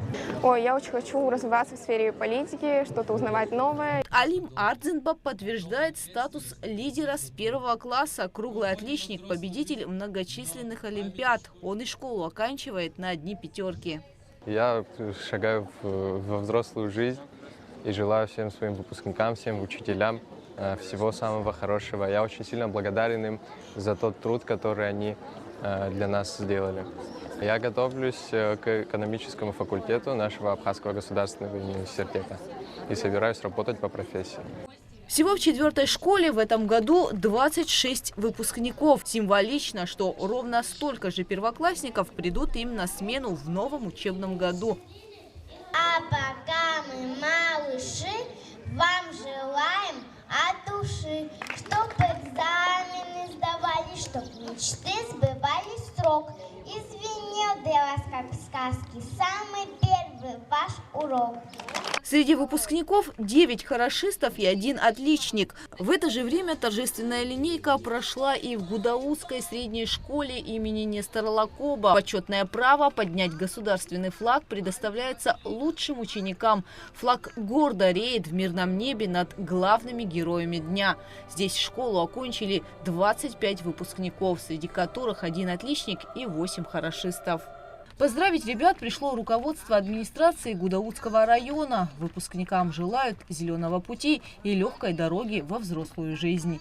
Ой, я очень хочу развиваться в сфере политики, что-то узнавать новое. Алим Ардзинба подтверждает статус лидера с первого класса, круглый отличник, победитель многочисленных олимпиад. Он и школу оканчивает на одни пятерки. Я шагаю в, во взрослую жизнь и желаю всем своим выпускникам, всем учителям, э, всего самого хорошего. Я очень сильно благодарен им за тот труд, который они, э, для нас сделали. Я готовлюсь, э, к экономическому факультету нашего Абхазского государственного университета и собираюсь работать по профессии. Всего в четвёртой школе в этом году двадцать шесть выпускников. Символично, что ровно столько же первоклассников придут им на смену в новом учебном году. А пока мы, малыши, вам желаем от души, чтоб экзамены сдавали, чтоб мечты сбывались в срок. И звенел для вас, как в сказке, самый первый ваш урок. Среди выпускников девять хорошистов и один отличник. В это же время торжественная линейка прошла и в Гудаутской средней школе имени Нестора Лакоба. Почетное право поднять государственный флаг предоставляется лучшим ученикам. Флаг гордо реет в мирном небе над главными героями дня. Здесь школу окончили двадцать пять выпускников, среди которых один отличник и восемь хорошистов. Поздравить ребят пришло руководство администрации Гудаутского района. Выпускникам желают зелёного пути и лёгкой дороги во взрослую жизнь.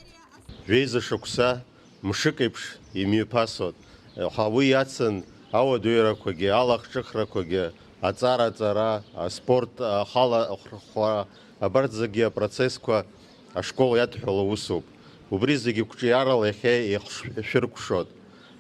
Жәеиза шықәса мшык еиԥш имҩаԥасуан. Ҳа уи иацын ауадаҩрақәагьы, алахҿыхрақәагьы, аҵара-ҵара, аспорт, ахала ахәрхәара, абарҭ зегьы апроцессқәа ашкол иадҳәало усуп. Убри зегьы қәҿиарала иахьа еихш-, шәыркәшоит.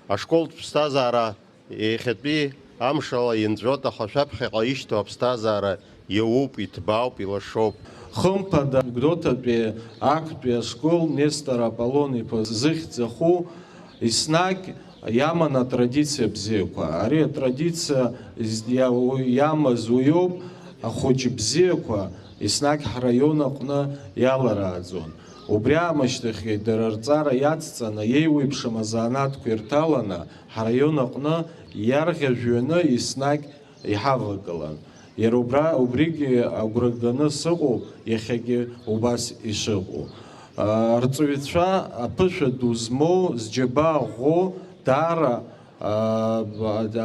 Ашколтә ԥсҭазаара иахьатәи амшала инҵәоит, аха шәаԥхьаҟа ишьҭоу аԥсҭазаара иауп, иҭбаауп, илашоуп. Хымԥада, Гәдоуҭатәи актәи ашкол Нестор Аполлон-иԥа зыхьӡ аху еснагь иаман атрадициа бзиақәа. Ари атрадициа з-, иа-, иамаз уиоуп, ахәыҷ бзиақәа еснагь ҳраион аҟны иаларааӡон. Убри аамышьҭахьгьы дара рҵара иацҵаны, еиуеиԥшым азанааҭқәа ирҭаланы, ҳраион аҟны иарӷьажәҩаны еснагь иҳавагылан. Иара убра, убригьы агәра ганы сыҟоуп, иахьагьы убас ишыҟоу. А, арҵаҩцәа аԥышәа ду змоу, зџьабаа ӷәӷәоу, даара, а,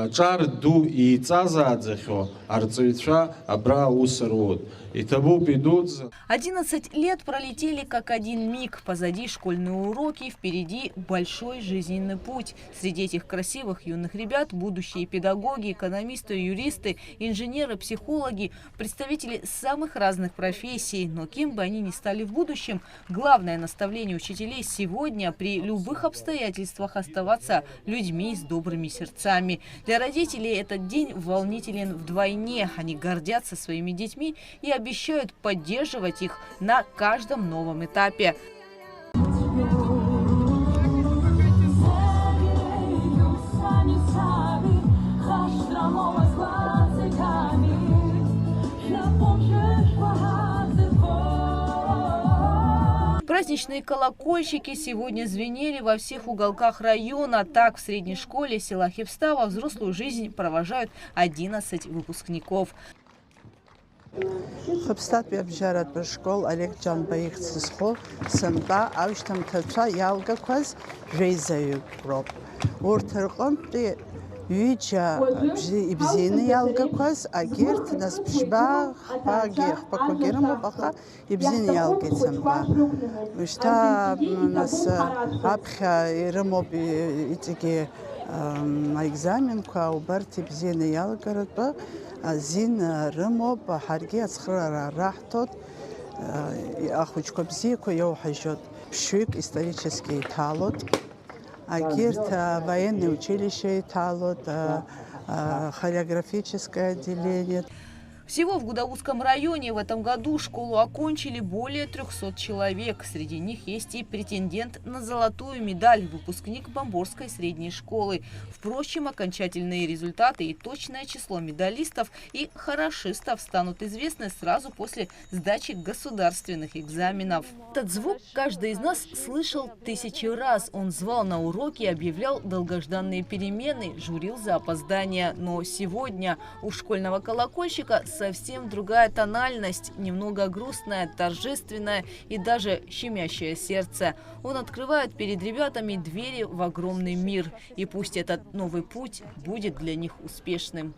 аҿар ду иҵазааӡахьоу арҵаҩцәа абра аус руеит. Иҭабуп идуӡӡан. Одиннадцать лет пролетели как один миг. Позади школьные уроки, впереди большой жизненный путь. Среди этих красивых юных ребят будущие педагоги, экономисты, юристы, инженеры, психологи, представители самых разных профессий. Но кем бы они ни стали в будущем, главное наставление учителей сегодня — при любых обстоятельствах оставаться людьми с добрыми сердцами. Для родителей этот день волнителен вдвойне. Они гордятся своими детьми и обещают поддерживать их на каждом новом этапе. Праздничные колокольчики сегодня звенели во всех уголках района. Так, в средней школе села Хебста во взрослую жизнь провожают одиннадцать выпускников. Хыԥсҭатәи абжьаратә школ Олег Ҷанба ихьӡ зху сынтәа аушьҭымҭацәа иалгақәаз жәеизаҩык роуп. Урҭ рҟынтәи ҩыџьа бжьи-, ибзианы иалгақәаз, агьырҭ нас ԥшьба, хԥагьы, хԥақәагьы рымоуп, аха ибзианы иалгеит сынтәа. Шьҭа, м, нас, аԥхьа ирымоуп и-, иҵегьы, м, аекзаменқәа, убарҭ ибзианы иалгаратәы азин рымоуп, ҳаргьы ацхыраара раҳҭоит, ахәыҷқәа бзиақәа иоуҳажьоит. Ԥшьҩык исторически иҭалоит. Агьырҭ, а, военное училище иҭалоит, а, а, хореографическое отделение. Всего в Гудаутском районе в этом году школу окончили более трёхсот человек. Среди них есть и претендент на золотую медаль, выпускник Бамборской средней школы. Впрочем, окончательные результаты и точное число медалистов и хорошистов станут известны сразу после сдачи государственных экзаменов. Этот звук каждый из нас слышал тысячи раз. Он звал на уроки, объявлял долгожданные перемены, журил за опоздание. Но сегодня у школьного колокольчика совсем другая тональность, немного грустная, торжественная и даже щемящая сердце. Он открывает перед ребятами двери в огромный мир. И пусть этот новый путь будет для них успешным.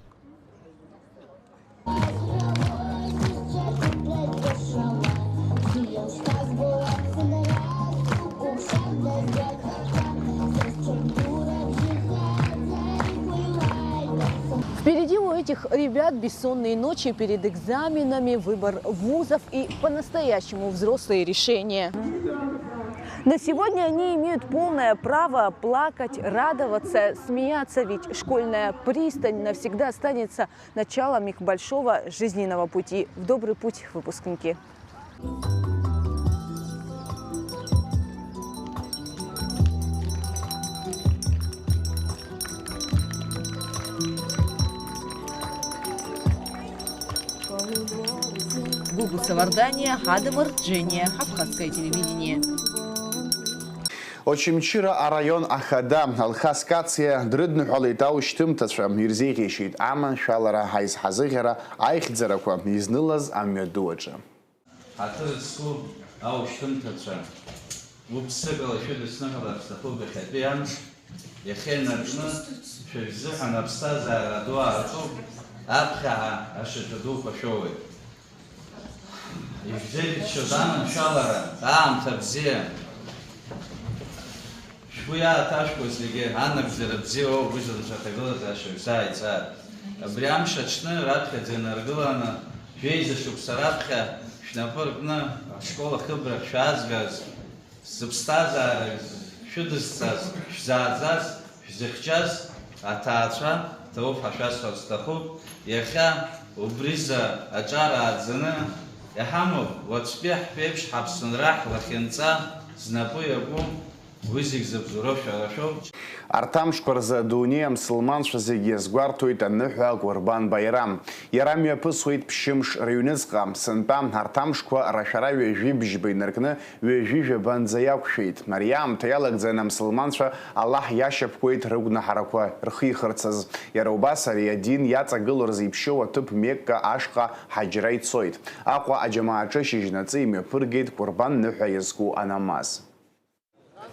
Впереди у этих ребят бессонные ночи перед экзаменами, выбор вузов и по-настоящему взрослые решения. На сегодня они имеют полное право плакать, радоваться, смеяться, ведь школьная пристань навсегда останется началом их большого жизненного пути. В добрый путь, выпускники! Гугуца Вардания, Адамыр Џьениа, Абхазское телевидение. Очамчыра араион ахада Алхас Кациа дрыдныҳәалеит аушьҭымҭацәа, ирзеиӷьеишьеит аманшәалара аизҳазыӷьара аихьӡарақәа изнылаз амҩаду аҿы. Ҳаҭыр зқәу аушьҭымҭацәа, гәык-ԥсыкала шәыдысныҳәалар сҭахуп иахьатәи амш, иахьа инаркны шәа шәзыҳәан аԥсҭазаара аду аартуп, аԥхьаҟа ашьаҿа дуқәа шәоуеит. Ишәзеиӷьасшьоит аманшәалара, аамҭа бзиа. Шәгәы иааҭашәкуа зегьы, анагӡара бзиа уоуп, уи зынцәа аҭагылазаашьа шәзааиҵааит. Абри амш аҽны раԥхьаӡа инаргыланы, жәеиза шықәса раԥхьа шәнапы ркны ашкол ахыбрахь шәаазгаз, зыԥсҭазаара шәыдызҵаз, шәзааӡаз, шәзыхьчаз аҭаацәа ҭоуп ҳәа шәасҳәар сҭахуп. Иахьа убризы аҿар ааӡаны иҳамоуп, уаҵәтәи ҳԥеиԥш ҳаԥсынра ҳлахьынҵа знапы иаку, уи зегь зыбзоуроу шәара шәоуп. Арҭ амшқәа рзы адунеи амсылманцәа зегьы иазгәарҭоит аныҳәа Акәырбан Баирам. Иара мҩаԥысуеит ԥшьымш рыҩныҵҟа. Сынтәа арҭ амшқәа рашәара ҩажәи бжьба инаркны ҩажәи жәабанӡа иақәшәеит. Ари аамҭа иалагӡаны амсылманцәа Аллаҳ иашьапкуеит рыгәнаҳарақәа рхихырцаз. Иара убас ари адин иаҵагылоу рзы иԥшьоу аҭыԥ Мекка ашҟа ҳаџьра ицоит. Аҟәа аџьамааҿы шьыжьнаҵы имҩаԥыргеит Кәырбан ныҳәа иазку анамаз.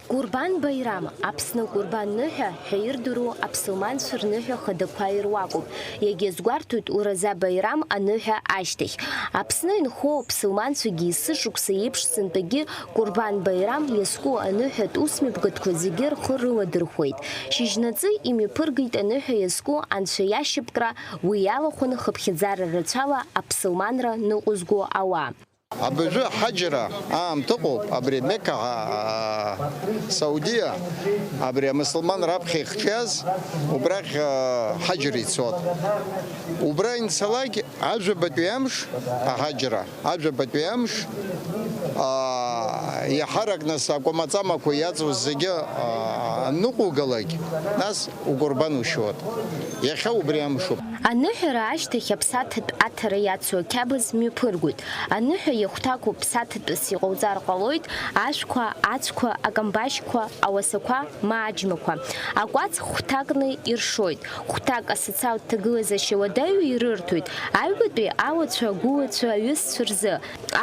Курбан Баирам, Аԥсны Курбан ныҳәа ҳәа ирдыруа аԥсылманцәа рныҳәа хадақәа ируакуп. Иагьазгәарҭоит Ураза Баирам аныҳәа ашьҭахь. Аԥсны инхо аԥсылманцәагьы есышықәса еиԥш сынтәагьы Курбан Баирам иазку аныҳәатә усмҩаԥгатәқәа зегьы рхы рыладырхәуеит. Шьыжьнаҵы имҩаԥыргеит аныҳәа иазку Анцәа иашьапкра, уи иалахәын хыԥхьаӡара рацәала аԥсылманра ныҟәызго ауаа. Абыржәы аҳаџьра аамҭа ыҟоуп, абри Мекка, аа, Саудиа, абри амусулман раԥхьа ихҿиаз, убрахь, аа, ҳаџьра ицот. Убра инцалак ажәабатәи амш, аҳаџьра, ажәабатәи амш, аа, иаҳарак нас акәамаҵамақәа иаҵоу зегьы, аа, аныҟәугалак, нас укәырбан ушьуеит. Иахьа убри амшоуп. Аныҳәара ашьҭахь аԥсаҭатә аҭара иацу ақьабз мҩаԥыргоит. Аныҳәа иахәҭакуп, ԥсаҭатәыс иҟауҵар ҟалоит, ашәқәа, ацәқәа, акамбашьқәа, ауасақәа ма аџьмақәа. Акәац хәҭакны иршоит, хәҭак асоциалтә ҭагылазашьа уадаҩу ирырҭоит, аҩбатәи ауацәа, агәылацәа, аҩызцәа рзы,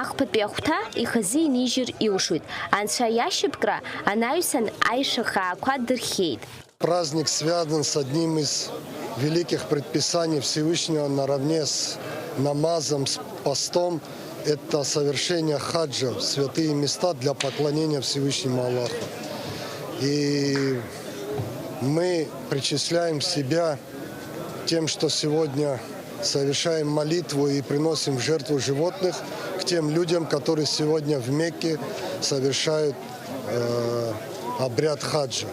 ахԥатәи ахәҭа ихазы инижьыр илшоит. Анцәа иашьапкра анаҩсан аишәа хаақәа дырхиеит. Праздник связан с одним из великих предписаний Всевышнего наравне с намазом, с постом. Это совершение хаджа в святые места для поклонения Всевышнему Аллаху. И мы причисляем себя тем, что сегодня совершаем молитву и приносим в жертву животных к тем людям, которые сегодня в Мекке совершают э, обряд хаджа.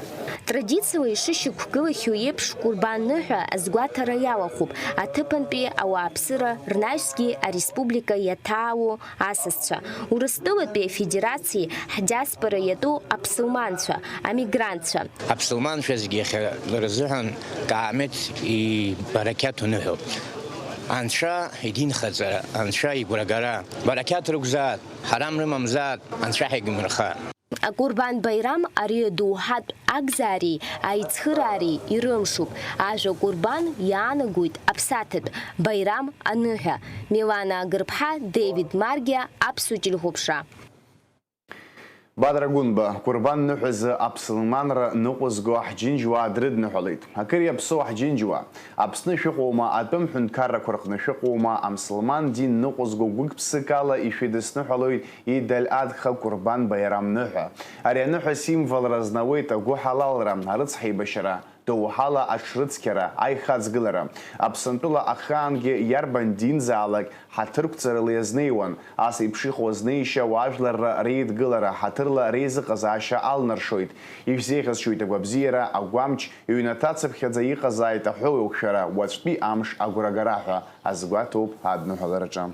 Традициала ишышьақәгылахьоу еиԥш, Курбан ныҳәа азгәаҭара иалахәуп аҭыԥантәи ауааԥсыра, рнаҩсгьы ареспублика иаҭаауоу асасцәа, Урыстәылатәи Афедерациеи ҳдиаспора иатәу аԥсылманцәа, амигрантцәа. Аԥсылманцәа зегьы иахьа рзыҳәан Каамеҭ ибарақьаҭу ныҳәоуп. Анцәа идинхаҵара, Анцәа игәрагара, барақьаҭ рықәзааит, ҳарам рымамзааит, Анцәа ҳаигымырха. Акурбан Баирам ари адоуҳатә агзаареи аицхыраареи ирымшуп. Ажәа Курбан иаанагоит аԥсаҭатә, Баирам аныҳәа. Милана Агырԥҳа, Дэвид Маргиа, Аԥсуа телехәаԥшра. Бадра Гәынба, Курбан ныҳәазы аԥсылманра ныҟәызго ҳџьынџьуаа дрыдныҳәалеит. Акыр иаԥсоу ҳџьынџьуаа, Аԥсны шәыҟоума, атәым ҳәынҭқаррақәа рҟны шәыҟоума, амсылман дин ныҟәызго гәык-ԥсык ала ишәыдысныҳәалоит Ид аль-Адха Курбан Баирам ныҳәа. Ари аныҳәа символра знауеит агәыҳалалра, арыцҳаибашьара, доуҳала аҽрыцқьара, аихаҵгылара. Аԥсынтәыла ахаангьы иарбан динзаалак ҳаҭырқәҵарыла иазнеиуан, ас еиԥш иҟоу азнеишьа уаажәларра реидгылара, ҳаҭырла реизыҟазаашьа алнаршоит. Ишәзеиӷьасшьоит агәабзиара, агәамч, ҩнаҭа цыԥхьаӡа иҟазааит аҳәоу еиқәшәара, уаҵәтәи амш агәрагара ҳәа азгәаҭоуп адныҳәалараҿы.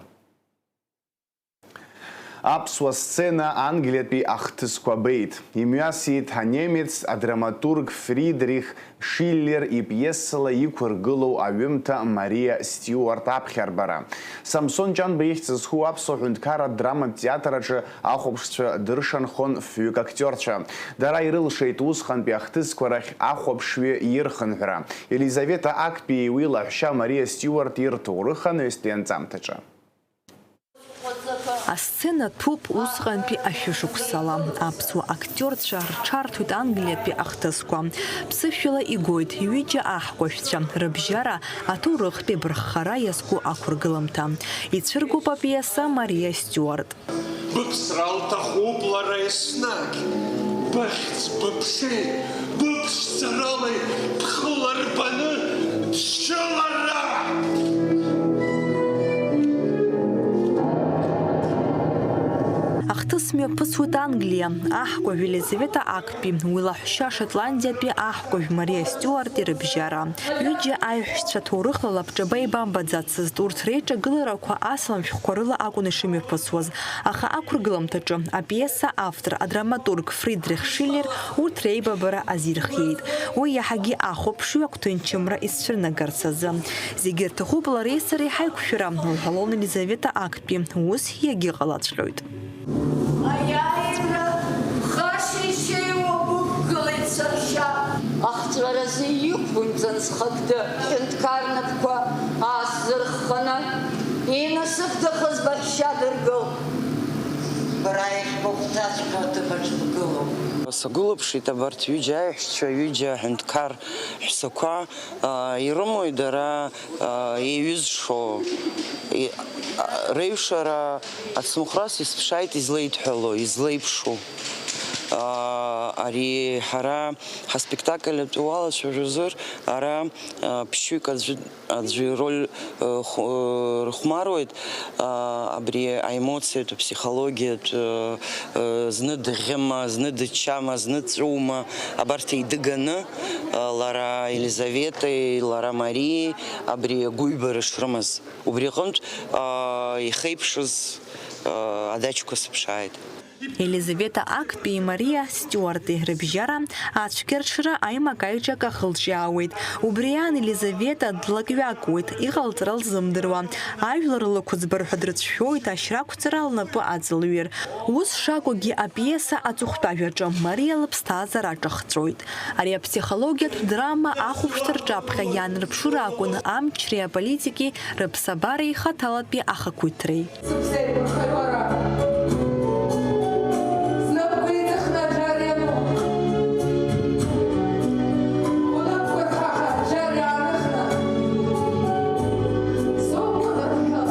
Аԥсуа сцена Англиатәи ахҭысқәа беит. Имҩасит анемец адраматург Фридрих Шиллер ипиесала иқәыргылоу аҩымҭа Мариа Стиуарт аԥхьарбара. Самсон Ҷанба ихьӡ зху аԥсуа ҳәынҭқарратә драматә театр аҿы ахәаԥшцәа дыршанхон фҩык актиорцәа. Дара ирылшеит усҟантәи ахҭысқәа рахь ахәаԥшҩы ирхынҳәра. Елизавета Актәи уи лаҳәшьа Мариа Стиуарт ирҭоурых анаҩстәи анҵамҭаҿы. Асцена ҭәуп усҟантәи ашәышықәсала. Аԥсуа актиорцәа рҽарҭоит Англиатәи ахҭысқәа. Ԥсышәала игоит ҩыџьа аҳкәажәцәа рыбжьара аҭоурыхтәи абырххара иазку ақәыргыламҭа. Ицәыргоуп апиеса Мариа Стиуарт. Быԥсра лҭахуп лара еснагь, быхьӡ быԥшеи, быԥшӡаралеи бхы ларбаны дшылара! Ахҭыс мҩаԥысуеит Англиа, аҳкәажә Елизавета Актәи, уи лаҳәшьа Шотландиатәи аҳкәажә Мариа Стиуарти рыбжьара. Ҩыџьа аиҳәшьцәа ҭоурыхла лабҿаба еибамбаӡацызт, урҭ реиҿагыларақәа асалам шәҟәқәа рыла акәын ишымҩаԥысуаз, аха ақәыргыламҭаҿы апиеса автор, адраматург Фридрих Шиллер урҭ реибабара азирхиеит. Уи иаҳагьы ахәаԥшҩы агәҭынчымра исцәырнагарц азы. Зегьы рҭахуп лареи сареи ҳаиқәшәара, лҳәалон Елизавета Актәи, ус иагьыҟалаҵәҟьоит. Аиааира ԥхашьа ишеиуа бықәгылеит саҳәшьа. Ахҵәаразы иқәынҵан схагды ҳәынҭқар напқәа аасзырхханы, инасыгӡахаз баҳәшьа дыргыл. Бара иахьбыхәҭаҵәҟьоу аҭыԥаҿ бгылоуп. Сагәылаԥшит абарҭ ҩыџьа аиҳәшьцәа, ҩыџьа аҳәынҭқар ҳәсақәа, аа, ирымои дара, аа, еиҩызшо? И-, а, реиҩшара ацымхәрас исԥшааит излеидҳәало, излеиԥшу. Аа, ари ҳара ҳаспектакль атәы уалацәажәозар, ара, аа, ԥшьҩык аӡәы, аӡәы ироль, э, хә-, э, рыхәмаруеит, аа, абри аемоциатә, аԥсихологиатә, э, э, зны дыӷьыма, зны дыччама, зны дҵәыума, абарҭ еидыганы, э, лара Елизаветеи, лара Мариеи абри агәыҩбара шрымаз. Убри аҟынтә, аа, ихеиԥшыз, аа, адаҷқәа сыԥшааит. Елизавета Актәи Мариа Стиуарти рыбжьара ацәгьарҽра аимак-аиҿак ахылҿиаауеит. Убри аан Елизавета длакҩакуеит, иҟалҵара лзымдыруа. Ажәлар лықәыӡбар ҳәа дрыцәшәоит ашьра ақәҵара лнапы аҵалҩыр. Ус шакәугьы апиеса аҵыхәтәажәаҿы Мариа лыԥсҭазаара аҿахҵәоит. Ари аԥсихологиатә драма ахәаԥшцәа рҿаԥхьа иаанарԥшыр акәын амчреи аполитики рыԥсабареи хаҭалатәи ахақәиҭреи. Сыԥсеиқәырхеит уара. Снапқәа иҵыхны аџьар иану. Унапқәа рхаха аџьар иааныхны. Согәыӷырҭа.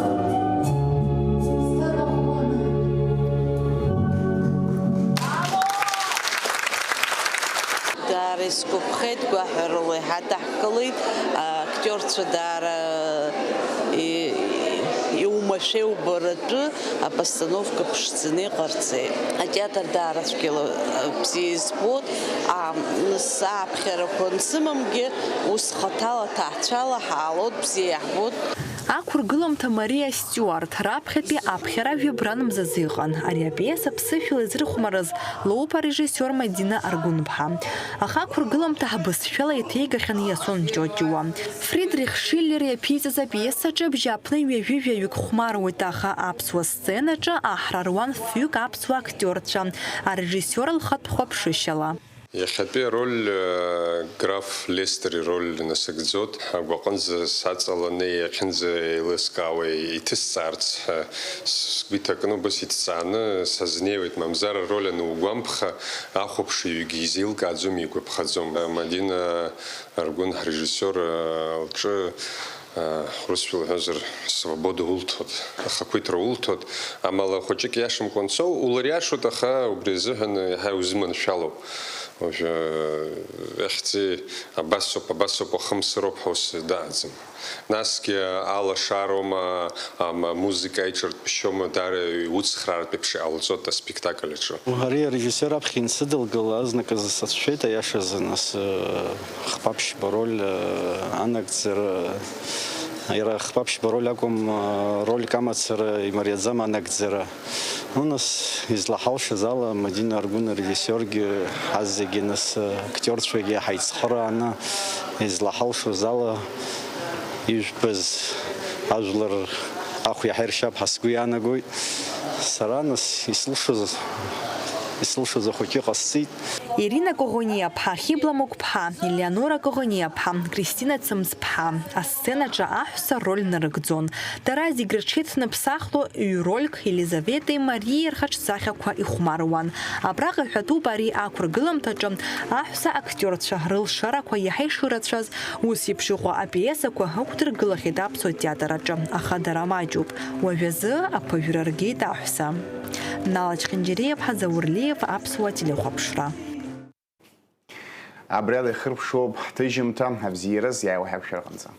Даара исгәаԥхеит, гәаҳәарыла иҳадаҳкылеит, актиорцәа даара и-, иумашәа иубаратәы апостановка ԥшӡаны иҟарҵеит. Атеатр даара цәгьала, бзиа избоит, ам, сааԥхьарақәа ансымамгьы, ус хаҭала, ҭаацәала ҳаалоит, бзиа иаҳбоит. Ақәыргыламҭа Мариа Стиуарт раԥхьатәи аԥхьара жәабран мзазы иҟан. Ари апиеса ԥсышәала изырхәмарыз лоуп арежиссиор Мадина Аргәынԥҳа. Аха ақәыргыламҭа ҳбызшәала иҭеигахьан Иасон Ҷоҷуа. Фридрих Шиллер иаԥиҵаз апиесаҿы абжьааԥны ҩажәи жәаҩык хәмаруеит, аха аԥсуа сценаҿы аҳра руан фҩык аԥсуа актиорцәа, арежиссиор лхатә хәаԥшышьала. Иахьатәи ароль, э, граф Лестер ироль насыгӡоит. Агәаҟынӡа саҵаланы иахьынӡа еилыскаауа иҭысҵаарц ҳәа сгәы иҭакны убас иҭҵааны сазнеиуеит, мамзар ароль анугәамԥха, ахәаԥшыҩгьы изеилкааӡом, игәаԥхаӡом. Мадина Аргәын ҳрежиссиор, э, лҿы Русшәа лҳәозар, свобода улҭоит, ахақәиҭра улҭоит, амала хәыҷык иашамкәа анцо, улыриашоит, аха убри азыҳәан иаҳа иузыманшәалоуп. Уажәы, ахьӡи абасоуп, абасоуп, уахымсыроуп ҳәа ус дааӡам. Насгьы алашароума, ам, амузыка аиҿартәшьома, даара иуцхраартә еиԥш иҟалҵоит аспектакль аҿы. Ари арежиссиор аԥхьа инсыдылгыла азныказы сацәшәеит, аиашазы, нас, э, хԥа ԥшьба роль, э, анагӡара, иара хԥа ԥшьба роль акәым, э, рольк амацара имариаӡам анагӡара. Ну, нас, излаҳалшаз ала, Мадина Аргәын арежиссиоргьы, ҳазегьы, нас, э, актиорцәагьы ҳаицхырааны, излаҳалшоз ала, ижәбаз ажәлар ахә иаҳа иршьап ҳәа сгәы иаанагоит. Сара, нас, исылшоз, исылшоз ахәыҷы ҟасҵеит. Ирина Коӷониаԥҳа, Хьыбла Мықәԥҳа, Елеонора Коӷониаԥҳа, Кристина Цымцԥҳа асценаҿы аҳәса роль нарыгӡон. Дара зегь рыҽеицныԥсахло ҩ-рольк Елизаветеи Мариеи рхаҿсахьақәа ихәмаруан. Абраҟа иҳәатәуп ари ақәыргыламҭаҿы аҳәса актиорцәа рылшарақәа иаҳа ишырацәаз, ус еиԥш иҟоу апиесақәа ықәдыргылахьеит аԥсуа театр аҿы, аха дара маҷуп. Уажәазы аԥыжәра ргеит аҳәса. Нала Чхинџьариаԥҳа, Заур Лиев, Аԥсуа телехәаԥшра. Абри ала ихырԥшуп ҳҭыжьымҭа, абзиараз иааиуа ҳаиқәшәараҟынӡа.